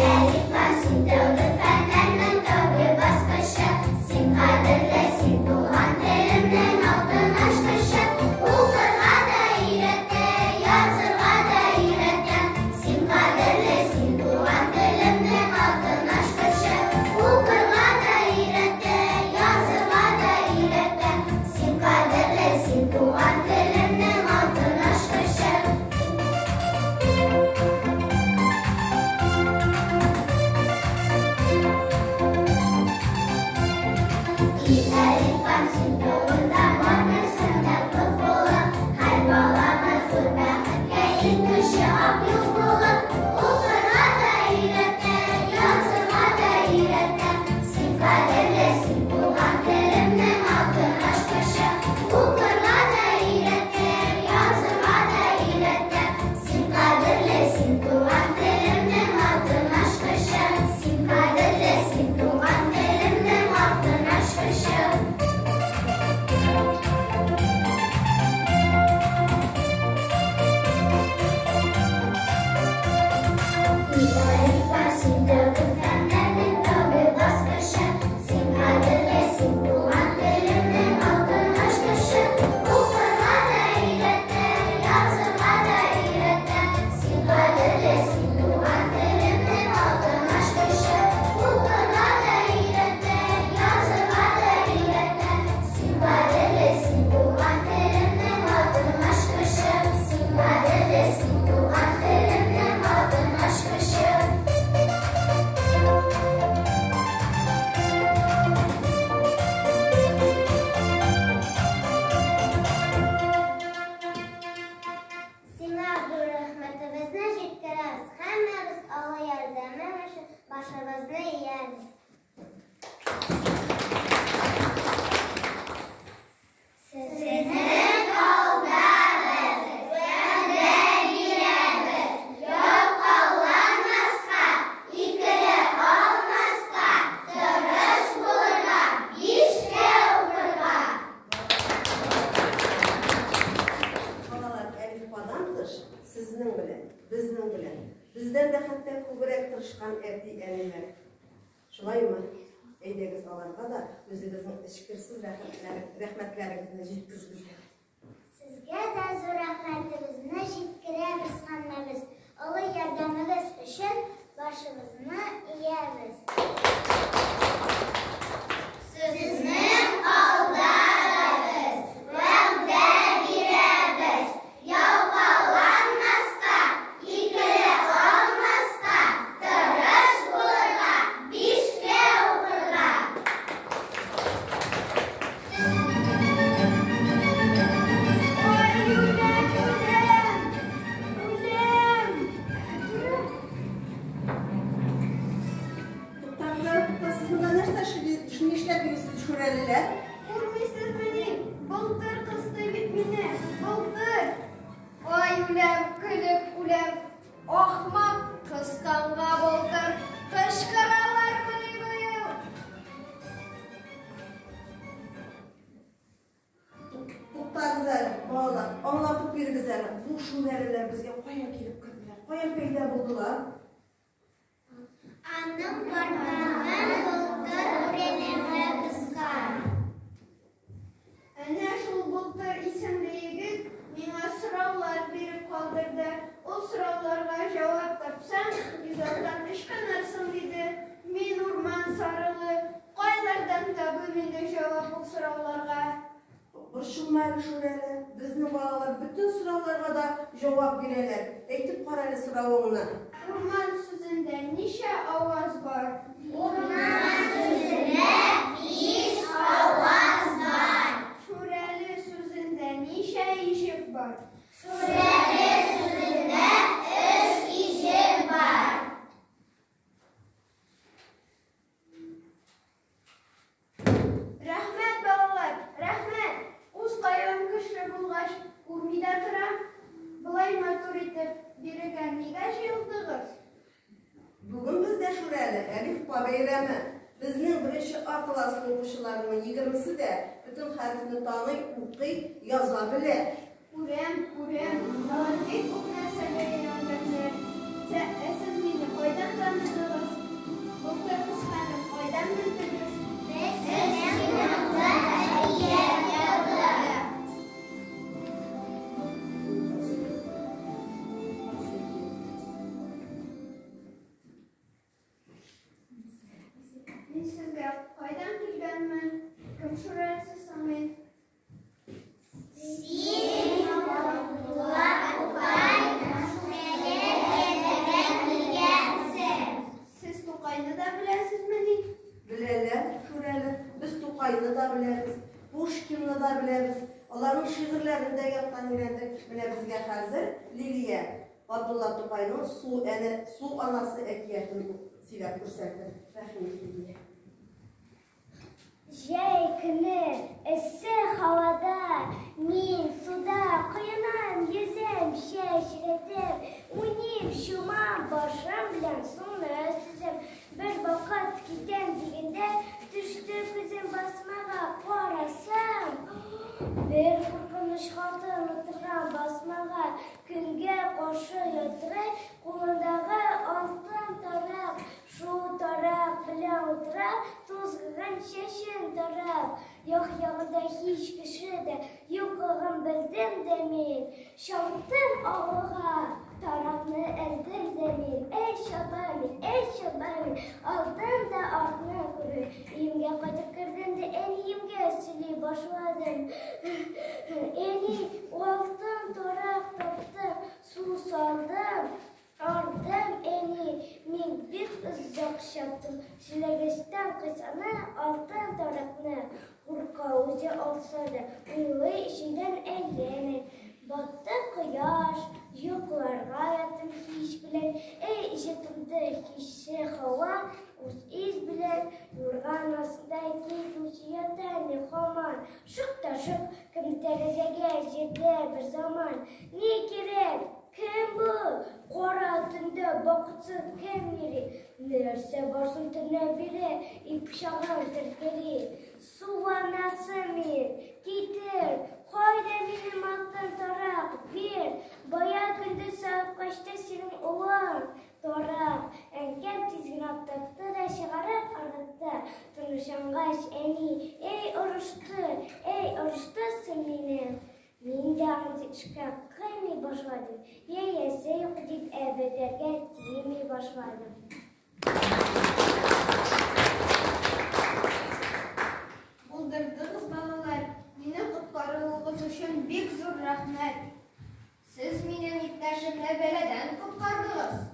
Әлифба, син тәүге фәннәрнең тәүге баскычы. Син кадерле, син туган телемнең алтын ачкычы. Укырга да өйрәтә, язырга да өйрәтә. Син кадерле, син туган телемнең алтын ачкычы. Укырга да өйрәтә, язырга да өйрәтә. Син кадерле, син туган телемнең алтын ачкычы. Әлифбам, син турында бар берсендә кыз булып, һәр баланы зур бәхеткә илтүче ак юл булып, укырга да өйрәтә, язырга да өйрәтә. Син кадерле, син туган телемнең алтын ачкычы. Укырга да өйрәтә, язырга да өйрәтә. Син кадерле, син туган телемнең алтын ачкычы. Син кадерле, син туган телемнең алтын ачкычы. Әлифба, син тәүге фәннәрнең тәүге баскычы. Син кадерле, син туган телемнең алтын ачкычы. Укырга да өйрәтә, язырга да өйрәтә. Син кадерле, син туган телемнең алтын ачкычы. Укырга да өйрәтә, язырга да өйрәтә. Син кадерле, син туган телемнең алтын ачкычы. Син кадерле, син туган телемнең алтын ачкычы. Сиңа зур рәхмәтебезне җиткерәбез. Һәммәбез олы ярдәмең өчен башыбызны иябез. Сезнең алда без вәгъдә бирәбез, ялкауланмаска, икеле алмаска, тырыш булырга, бишкә укырга. Балалар, әлифбадан тыш, сезнең белән, безнең белән, бездән дә хәтта күбрәк тырышкан әти-әниләр. Шулаймы? Әйдәгез аларга да үзегезнең эчкерсез рәхмәтләрегезне җиткезегез. Сезгә дә зур рәхмәтебезне җиткерәбез һәммәбез. Олы ярдәмегез өчен башыбызны иябез. Сезнең алда без вәгъдә бирәбез, ялкауланмаска, икеле алмаска, тырыш булырга, бишкә укырга. Ай, үләм, үләм, үләм. Туктагыз әле, тукта, сез монда нәрсә нишләп йөрисез, шүрәлеләр? Күрмисезмени? Былтыр кысты бит мине, былтыр. Ай, үләм, көлеп үләм. Ахмак кысканга былтыр кычкыралармыни быел? Туктагыз әле, балалар, аңлатып бирегез әле. Бу шүрәлеләр безгә каян килеп керделәр? Каян пәйда булдылар? Аның бармагын былтыр бүрәнәгә кыскан. Әнә шул Былтыр исемле егет миңа сораулар биреп калдырды. Ул сорауларга җавап тапсаң, йозактан ычкынырсың диде. Мин урман сарыгы, кайлардан табыйм инде җавап ул сорауларга? Борчылма әле, шүрәле. Безнең балалар бөтен сорауларга да җавап бирәләр. Әйтеп кара әле соравыңны. Урман сүзендә ничә аваз бар? Урман сүзендә 5 аваз бар. Шүрәле сүзендә ничә иҗек бар? Шүрәле сүзендә 3 иҗек бар. Рәхмәт, балалар, рәхмәт. Үз кайгым көчле булгач, күрми дә торам. Болай матур итеп бирегә нигә җыелдыгыз? Бүген бездә, шүрәле, әлифба бәйрәме. Безнең беренче А классы укучыларының 20-се дә бөтен хәрефне таный, укый, яза белә. Күрәм, күрәм, алар бик күп нәрсәгә өйрәнгәннәр. Ә сез мине кайдан таныдыгыз? Лилия Габдулла Тукайның Су әнә Су анасы әкиятен сөйләп күрсәтер. Рәхим ит, Лилия. Җәй көне эссе һавада мин суда коенам, йөзәм, чәчрәтәм, уйныйм, чумам, башым белән суны сөзәм. Бер вакыт китәм дигәндә төште күзем басмага, карасам, бер куркыныч хатын утырган басмага, көнгә каршы ялтырый кулындагы алтын тарак. Шул тарак белән утыра, тузгыган чәчен тарап. Як-ягында һич кеше дә юклыгын белдем дә мин. Чаптым авылга, таракны элдем дә мин. Әй чабам мин, әй чабам мин, алдын да артны күрмим. Өемгә кайтып кердем дә әниемгә сөйли башладым. Әни, алтын тарак таптым, су салдым. Ардым, әни, мин бик озак чаптым. Сөйләгәчтән кайсаны алтын таракны. Курка үзе алса да, уйлый эченнән әйләнә. Батты кояш, йокларга яттым кич белән. Өй эче тынды, кичке һава үз ис белән. Юрган астында китмичә ята мин һаман. Шык та шык, кем тәрәзәгә җирдә бер заман. Ни кирәк? Кем бу? Кара төндә вакытсыз кем йөри? Нәрсә бар соң төнлә бире, и пычагым теркели? Су анасы мин, китер, кайда минем алтын тарак, бир, бая көндез салып качты синең улың, тарак. Әнкәм тиз генә тапты да чыгарып ыргытты. Тынычлангач, әни, әй орышты, әй орышты соң мине. Мин дә андый эшкә кыймый башладым, яясе юк дип әбекәргә тими башладым. Булдырдыгыз, балалар! Мине коткаруыгыз өчен бик зур рәхмәт! Сез минем иптәшемне бәладән коткардыгыз.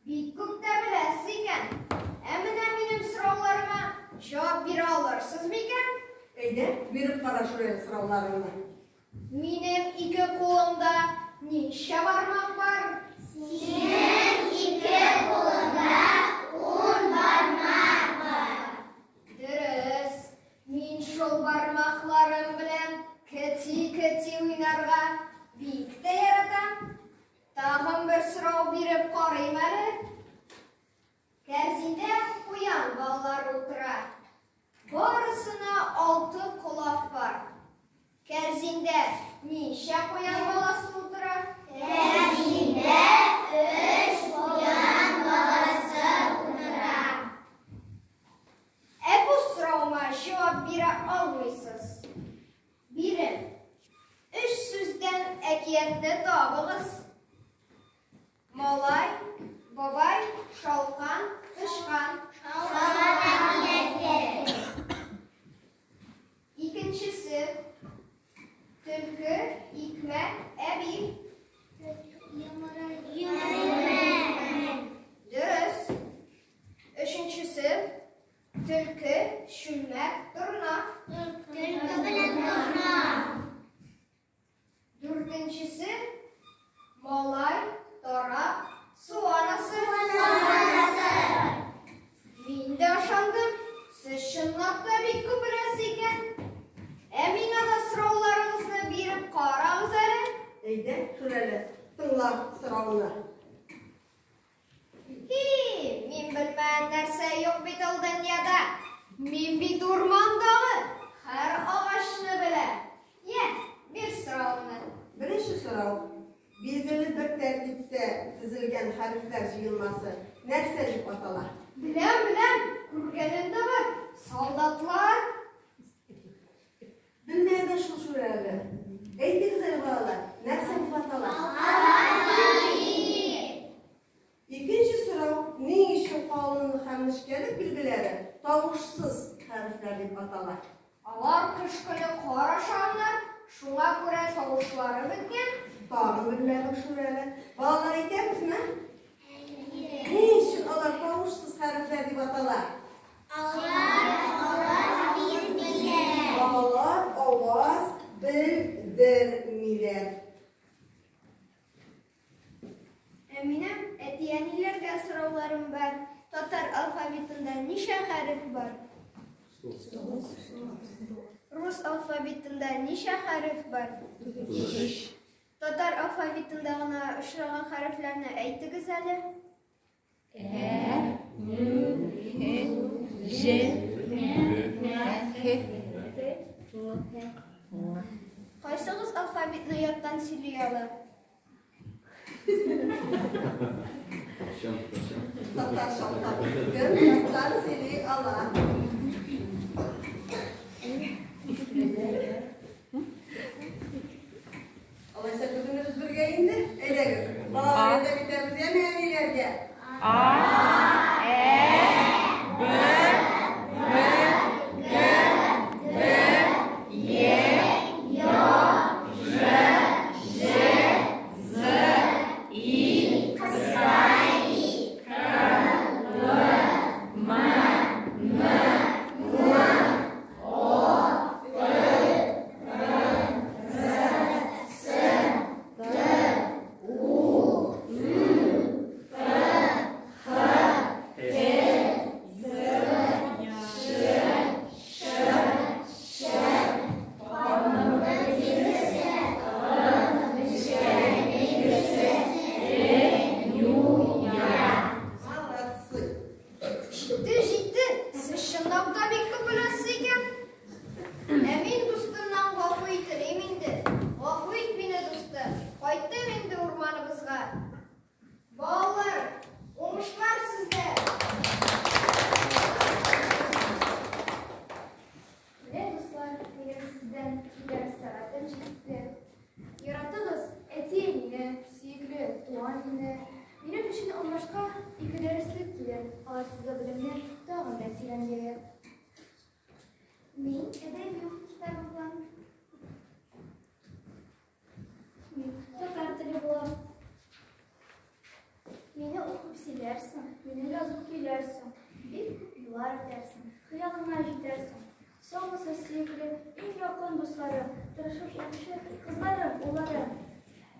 Бик күп тә беләсез икән. Ә менә минем сорауларыма җавап бирә алырсыз микән? Әйдә, биреп кара шул сорауларыңны. Минем ике кулымда ничә бармак бар? Синең ике кулыңда ун бармак бар. Дөрес. Мин шул бармакларым белән кети-кети уйнарга бик тә яратам. Тагын бер сорау биреп карыйм әле. Кәрзиндә куян балалары утыра. Барысына алты колак бар. Кәрзиндә ничә куян баласы утыра? Кәрзиндә өч куян баласы утыра. Ә бу соравыма җавап бирә алмыйсыз. Бирем. Өч сүздән әкиятне табыгыз. Малай, бабай, шалкан, тычкан. Шалкан әкияте. Икенчесе. Төлке, икмәк, әби. Йомры. Дөрес. Өченчесе. Төлке, чүлмәк, торна. Төлке белән торна. Дүртенчесе. Малай, тарак, су анасы. Мин дә ышандым. Сез чынлап та бик күп беләсез икән. Ә миңа да сорауларыгызны биреп карагыз әле. Әйдә, Шүрәле, тыңла сорауны. Һи, мин белмәгән нәрсә юк бит ул дөньяда. Мин бит урмандагы һәр агачны беләм. Йә, бир соравыңны. Беренче сорау. Билгеле бер тәртиптә тезелгән хәрефләр җыелмасы нәрсә дип атала? Беләм, беләм, күргәнем дә бар. Солдатлар. Белмәдең шул Шүрәле. Әйтегез әле, балалар, нәрсә дип атала? Икенче сорау, ни өчен калынлык һәм нечкәлек билгеләре тавышсыз хәрефләр дип атала? Алар кыш көне кар ашаганнар, шуңа күрә тавышлары беткән. Тагын белмәдең Шүрәле. Балалар, әйтәбезме? Ни өчен алар тавышсыз хәрефләр дип атала? Алар аваз бирмиләр. Алар аваз белдермиләр. сезгә сорауларым бар. Татар алфавитында ничә хәреф бар? Рус алфавитында ничә хәреф бар? Татар алфавитында гына очраган хәрефләрне әйтегез әле. Ә, Н, Х, Ж, Х. Кайсыгыз алфавитны яттан сөйли ала? Татарча алфавит кем яттан сөйли ала? Алайса бөтенебез бергә инде. Әйдәгез. Балалар ярдәм итәбез, яме әниләргә. А, Э, Б, В, Г, Д, Е, Й, Ж, Ж, З, И, К, Л, М, Н, О, П, Р, С, Т, У, М, П, Х, Т, З, Ш, Ш, Ш. Молодцы. Җитте, җитте. Сез чынлап та бик күп беләсез икән. Ә мин дустымнан гафу ителим инде. Гафу ит мине, дустым. Кайттым инде урманыбызга. Балалар, уңышлар сезгә! Менә, дуслар, минем сездән китәр сәгатем җитте. Яратыгыз әти-әнине, сөекле туган илне. Минем өчен алмашка ике дәреслек килер, алар сезгә белемне тагын да тирән. Мин әдәби китабы булам. Мин татар теле булам. Мине укып сөйләрсең, мине язып көйләрсең, бик күп юллар үтәрсең, хыялыңа җитәрсең. Соңгысы сөекле, иң якын дусларым, тырышып укучы кызларым, улларым.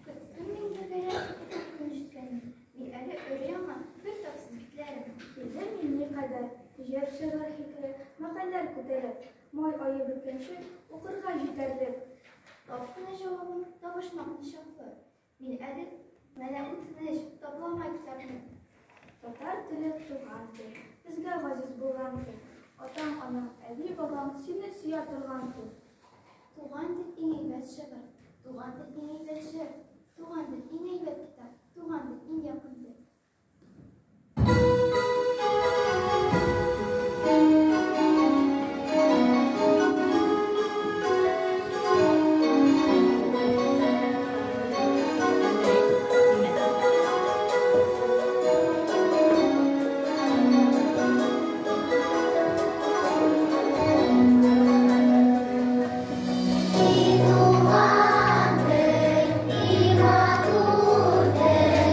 Көттем мин бергәләп укып көн җиткәнен. Мин әле өр-яңа, бер тапсыз битләрем. Килдем мин никадәр, җыр, шигырь, хикәя, мәкальләр күтәреп, май ае беткәнче укырга җитәрлек. Тап кына җавабын, табышмак ничаклы. Мин әле менә үтенеч, таплама китапны. Татар теле туган тел, безгә газиз булган тел. Атаң, анаң, әби, бабаң сине сөя торган тел. Туган тел иң әйбәт шигырь, туган тел иң әйбәт җыр, туган тел иң әйбәт китап, туган тел иң якын тел. И туган тел, и матур тел,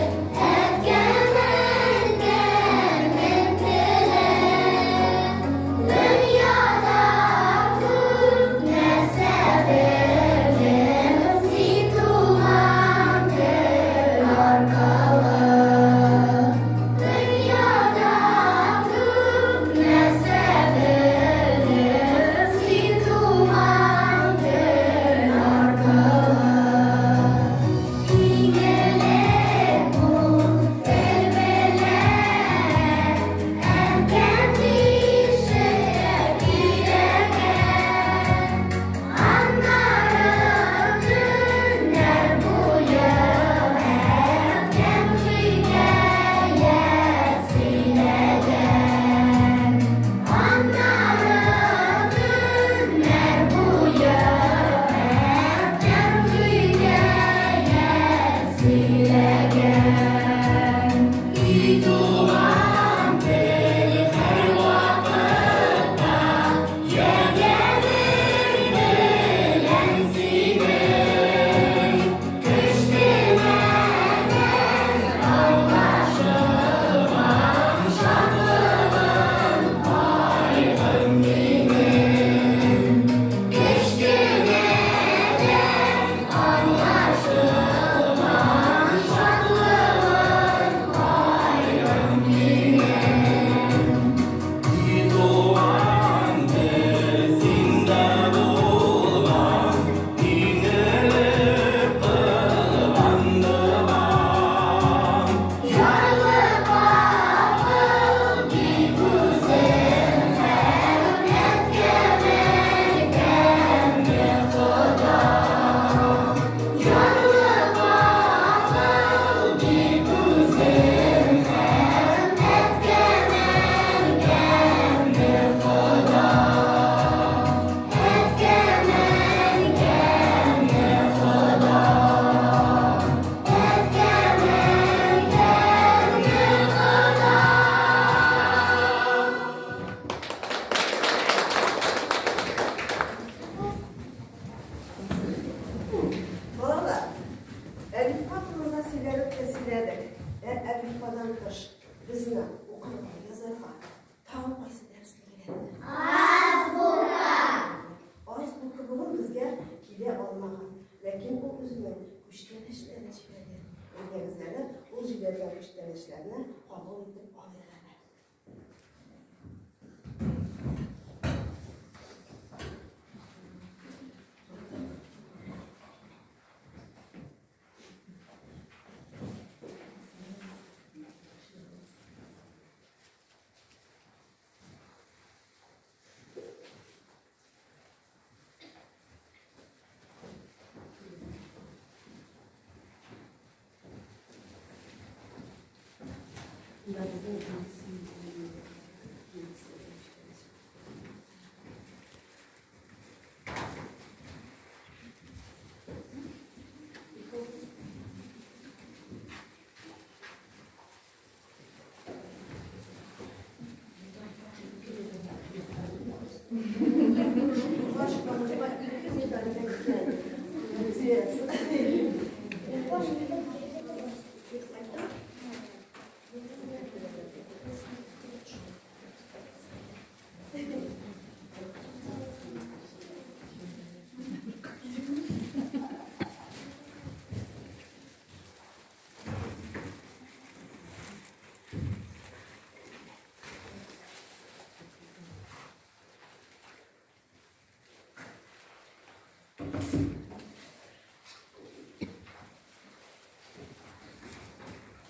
Әлифбадан тыш безне укырга, язарга тагын кайсы дәреслек өйрәтте? Азбука. Азбука бүген безгә килә алмаган, ләкин ул үзенең күчтәнәчләрен җибәргән. Әйдәгез әле, ул җибәргән күчтәнәчләрне кабул итеп алыйк әле. Монда безнең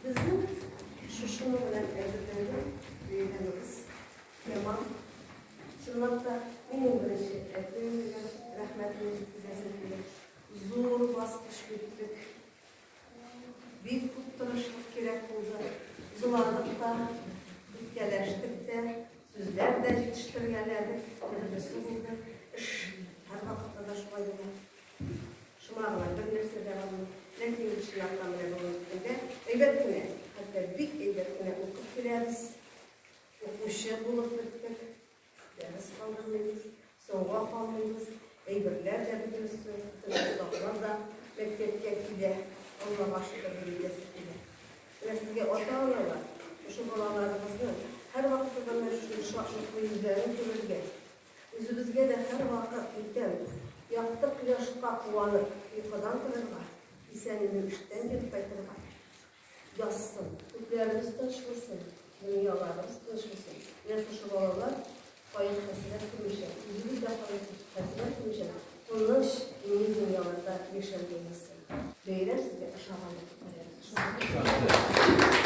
Безнең шушының белән әзерләнгән бәйрәмебез тәмам. Чынлап та, мин иң беренче әти-әнигә рәхмәтемне җиткезәсем килә. Зур баскыч үттек. Бик күп тырышлык кирәк булды. Җыладык та, үпкәләштек тә, сүзләр дә җитештергәләдек. Төрлесе булды. Эш һәрвакытта да шулай була. Шома гына бер нәрсә дә бармый. Ләкин чынлап менә бүгенге көндә әйбәт кенә, хәтта бик әйбәт кенә укып киләбез. Укучы булып беттек. Дәрес калдырмыйбыз, соңга калмыйбыз. Әйберләр дә бөтенесе, бөтен остазлар да мәктәпкә килә. Аллага шөкер дип әйтәсе килә. Менә сезгә ата-аналар, шушы балаларыгызны һәрвакытта да менә шушы шатлыклы йөзләрен күрергә, Үзебезгә дә һәрвакыт иртән якты кояшка куанып йокыдан торырга, исән-имин эштән килеп кайтырга язсын. Күкләребез тыныч булсын, дөньяларыбыз тыныч булсын. Менә шушы балалар кайгы-хәсрәт күрмичә, үзебез дә кайгы-хәсрәт күрмичә, тыныч, имин дөньяларда яшәргә язсын. Бәйрәм сезгә ошагандыр дип уйлыйм.